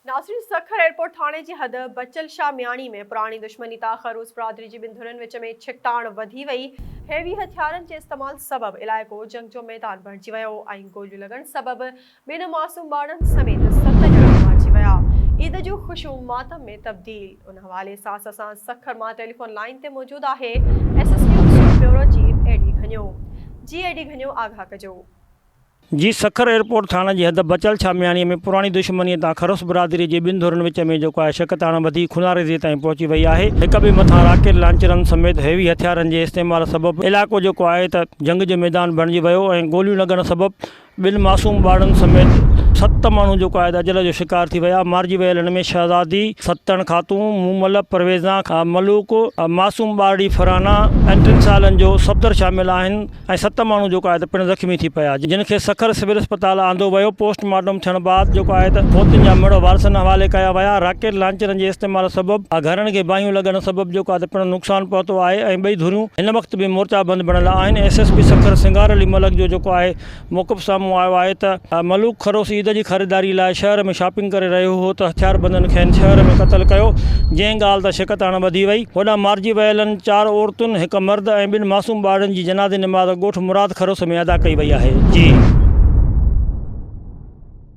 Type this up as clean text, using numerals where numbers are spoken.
ناظرين سکر ايئرپورٽ ٿاڻي جي حد بچل شاهه مياڻي ۾ پراڻي دشمني تان خروس برادري جي ٻن ڌرين وچ ۾ ڇڪتاڻ وڌي وئي، هيوي هٿيارن جي استعمال سبب علائقو جنگ جو ميدان بڻجي ويو ۽ گوليون لڳڻ سبب ٻن معصوم ٻارڙن سميت ست ڄڻا مارجي ويا، عيد جون خوشيون ماتم ۾ تبديل، ان حوالي سان اسان سکر مان ٽيليفون لائين تي موجود آهي ايس ايس نيوز جو بيورو چيف اي ڊي گهنيو، جي اي ڊي گهنيو آگاهه ڪجو. جي سکر ايئرپورٽ ٿاڻي جي حد بچل ڇامياڻي ۾ پراڻي دشمنيء تان خروس برادري جي ٻن ڌرين وچ ۾ جيڪو آهي شڪ تاڻ وڌي خوناريزي تائين پهچي وئي آهي هڪ ٻئي مٿان راڪيٽ لانچرن سميت هيوي هٿيارن جي استعمال سبب علائقو جيڪو آهي ته جنگ جو ميدان بڻجي ويو ۽ گوليون لڳڻ سبب ٻن معصوم ٻارڙن سميت ست ماڻهو جيڪو آهي ته اجل جو شڪار ٿي ويا مارجي ويلن ۾ شهزادي ستڻ خاتون، مومل، پرويزان، ملوڪ، معصوم ٻارڙي فرحانه ۽ ٽن سالن جو صفدر شامل آهن. ۽ ست ماڻهو جيڪو آهي ته پڻ زخمي ٿي پيا جن کي سکر سول اسپتال آندو ويو پوسٽ مارٽم ٿيڻ بعد جيڪو آهي ته فوتين جا مڙهه وارثن حوالي ڪيا ويا راڪيٽ لانچرن جي استعمال سبب گهرن کي باهيون لڳڻ سبب جيڪو آهي ته پڻ نقصان پهتو آهي ۽ ٻئي ڌريون هن وقت به مورچا بند بڻيل آهن S S P Sukkur Singar Ali Malik جو جيڪو آهي موقف سامهون آيو آهي ته ملوڪ خروس عيد جي خريداري لاء شهر ۾ شاپنگ ڪري رهيو هو ته هٿياربندن کين شهر ۾ قتل ڪيو، جنهن ڳالهه تان شڪ هڻ وڌي وئي. هوڏانهن مارجي ويلن چار عورتن، هڪ مرد ۽ ٻن معصوم ٻارڙن جي جنازي نماز ڳوٺ مراد خروس ۾ ادا ڪئي وئي آهي. جي.